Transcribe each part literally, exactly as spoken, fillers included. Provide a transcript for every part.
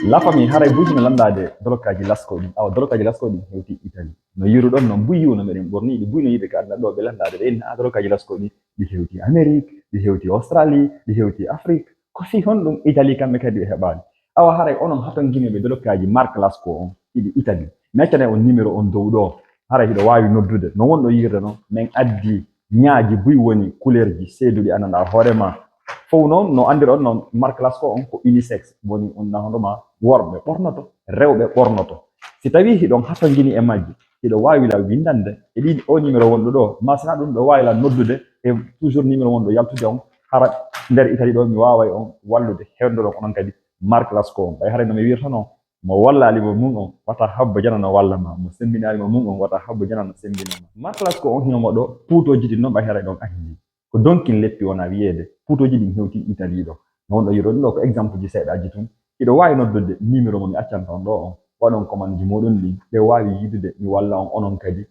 La famille, haray buy no lanndaade dolokkaaji lasko ɗin. Awa dolokkaaji lasko ɗin hewti Italie. No yiruɗon noon, buy yiwno meɗen ɓorniiɗi, buy no yiɗi ka aduna ɗo ɓe lanndaade. Ɓe inna dolokkaaji lasko ɗin ɗi hewti Amérique, ɗi hewti Australie, ɗi hewti Afrique. Ko fii honɗum Italie kamɓe kadi ɓe heɓaali? Awa haray onon hatonginooɓe dolokkaaji marque lasko on hiɗi Italie, mi accanay on numéro on dow ɗo. Haray hiɗo waawi noddude. No wonɗo yiirde noon, min addi ñaaji buy woni couleurji seeduɗi anndanɗaa hoore ma. Fow noon no anndiron noon marque lasko on ko unisex, woni on na hono ma worɓe ɓornoto, rewɓe ɓornoto. Si tawii hiɗon hatongini e majji, hiɗo waawi la winndande e ɗi o numéro wonɗo ɗo, ma sinaa ɗum ɗo waawi la noddude e toujours numéro wonɗo yaltude on, hara nder Italie ɗo mi waaway on wallude, hewndo ɗon onon kadi marque lasko on. Ɓay haray no mi wirta noon, mo wallaali mo mun on, wata habbo jana no walla ma, mo semmbinaali mo mun on, wata habbo jana no semmbina ma. Marque lasko on hino mo ɗo, puutooji ɗin noon ɓay haray ɗon anndi. Ko donkin leppi wona wiyeede, puutooji ɗin hewti Italie ɗo. No wonɗo yiruɗon ɗo ko exemple ji seeɗaaji tun. Hiɗo waawi noddude numéro mo mi accanta on ɗo on, waɗon commande ji muɗum ɗin, ɓe waawi yidude mi walla on onon kadi.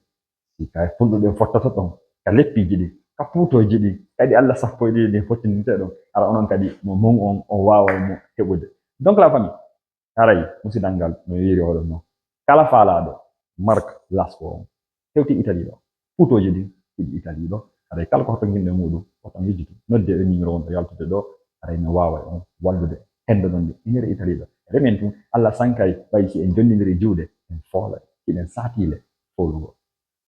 Si ka fulɓe ɓen fottata ɗon, ka leppiiji ɗin, ka puutooji ɗin, kadi Allah sappo e ɗiɗi ɗin fottindinte ɗon, hara onon kadi mo mun on, on waaway mo heɓude. Donc la famille, haray musidal ngal no wiiri oɗon non. Kala faalaaɗo marque lasko on, hewti Italie ɗo. Puutooji ɗin hiɗi Italie ɗo. Haray kala ko hatonginɗo e muɗum, wota on yejjitu. Nodde e numéro wonɗo yaltude ɗo, haray mi waaway on wallude. Hendo ɗon ɗi, iner Italie ɗo. Remen tun, Allah sankay, ɓay si en jondindiri juuɗe, en foolay. Hiɗen saatiile foolugo.